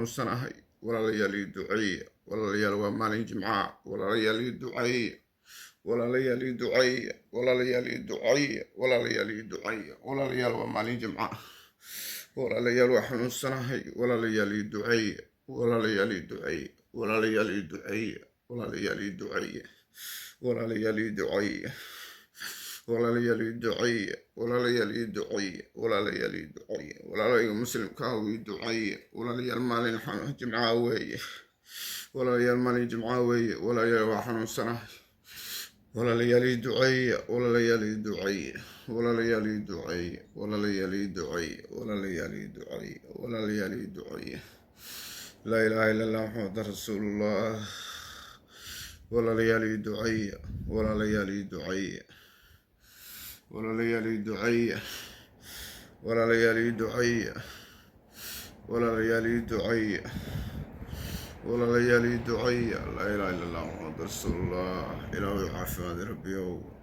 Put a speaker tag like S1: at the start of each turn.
S1: Xanuunsanahay, walaalayaal, ii duceeya. Walaalayaal, waa maalin Jimcaha. Walaalayaal, ii duceeya. Walaalayaal, ii duceeya. Walaalayaal, ii duceeya. Walaalayaal, ii duceeya. Walaalayaal, waa maalin Jimcaha. Walaalayaal, waa xanuunsanahay. Walaalayaal, ii duceeya. Walaalayaal, ii duceeya. Walaalayaal, ii duceeya. Walaalayaal, ii duceeya. Walaalayaal, ii duceeya. Walaalayaal, ii duceeya. Walaalayaal, ii duceeya. Walaalayaal, ii duceeya. Walaalayga Muslimka ah, ii duceeya. Walaalayaal, maalin Jimcaha weeye. Walaalayaal, maalin Jimcaha weeye. Walaalayaal, waa xanuunsanahay. Walaalayaal, ii duceeya. Walaalayaal, ii duceeya. Walaalayaal, ii duceeya. Walaalayaal, ii duceeya. Walaalayaal, ii duceeya. Walaalayaal, ii duceeya. Laa ilaaha illa Allah, Maxamedan rasuulullah. Walaalayaal, ii duceeya. Walaalayaal, ii duceeya. Walaalayaal, ii duceeya. Walaalayaal, ii duceeya. Walaalayaal, ii duceeya. Walaalayaal, ii duceeya. Laa ilaaha illa Allah, Maxamed rasuulullah. Ilaahu caafimaad, Rabbiyow.